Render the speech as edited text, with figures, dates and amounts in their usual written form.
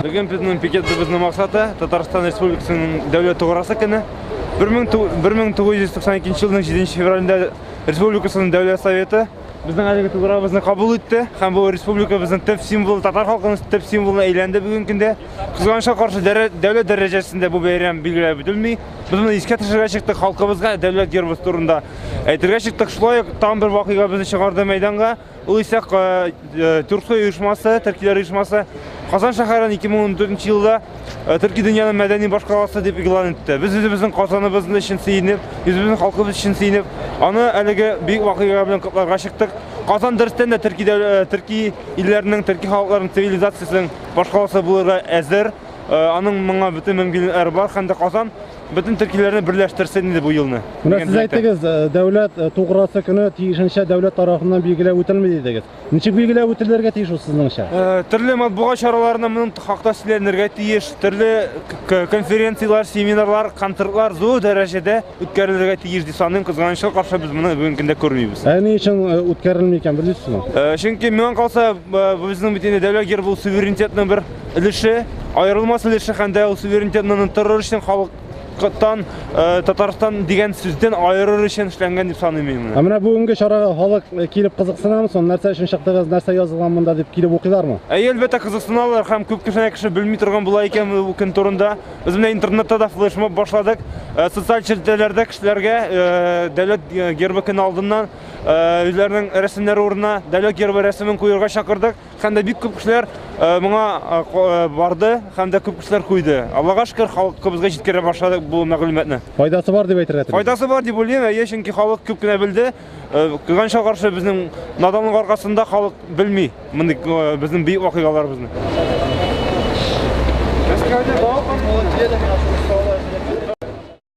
Бүген безнең пикетыбызның максаты Татарстан Республикасының дәүләт туграсы көне. 1992 елның 7 февралендә Республикасының Дәүләт Советы безнең әлеге туграбызны кабул итте һәм бу республикабызның төп символы, татар халкының төп символына әйләнде бүгенге көндә. Кызганычка каршы, дәүләт дәрәҗәсендә бу бәйрәм билгеләп үтелми. Без моны искә төшерергә чыктык, халкыбызга дәүләт гербы турында әйтергә чыктык. Шулай ук тагын бер вакыйга безне чыгарды мәйданга. Ул исә Түрксой оешмасы, төркиләр оешмасы Казан шәһәрен 2014 елда Төрки дөньяның мәдәни башкаласы дип игълан итте. Без үзебезнең Казаныбыз өчен сөенеп, үзебезнең халкыбыз өчен сөенеп, аны әлеге бөек вакыйга белән котларга чыктык. Казан дөрестән дә төрки төрки илләрнең, төрки халыкларның цивилизациясенең башкаласы булырга әзер. Аның моңа бөтен мөмкинлекләре бар һәм дә Казан бөтен төркиләрне берләштерсен иде бу елны. Менә сез әйттегез, дәүләт туграсы көне тиешенчә дәүләт тарафыннан билгеләп үтелми дидегез. Ничек билгеләп үтелергә тиеш ул сезнеңчә? Төрле матбугат чараларында моның хакта сөйләнергә тиеш, төрле конференцияләр, семинарлар, концертлар зур дәрәҗәдә үткәрелергә тиеш дип саныйм. Кызганычка каршы, без моны бүгенге көндә күрмибез. Ә ни өчен үткәрелми икән, белмисезме? Чөнки миңа калса, безнең бит инде дәүләт гербы ул суверенитетның бер өлеше, аерылмас өлеше һәм дә ул суверенитетны оныттырыр өчен халыктан Татарстан дигән сүздән аерыр өчен эшләнгән дип саныйм мин моны. Ә менә бүгенге чарага халык килеп кызыксынамы соң? Нәрсә өчен чыктыгыз, нәрсә язылган монда дип килеп укыйлармы? Әйе, әлбәттә кызыксыналар һәм күп кеше кеше белми торган була икән бу көн турында. Без менә интернетта да флешмоб башладык. Социаль челтәрләрдә кешеләргә дәүләт гербы көне алдыннан үзләренең рәсемнәре урынына дәүләт гербы рәсемен куерга чакырдык. Һәм дә бик күп кешеләр моңа барды, һәм дә күп кешеләр куйды. Аллага шөкер, халкыбызга җиткерә башладык бу мәгълүматны. Файдасы бар дип әйтергә телим. Файдасы бар дип уйлыйм, әйе, чөнки халык күп кенә белде. Кызганычка каршы, безнең наданлык аркасында халык белми мондый безнең бөек вакыйгаларыбызны. Мәскәүдә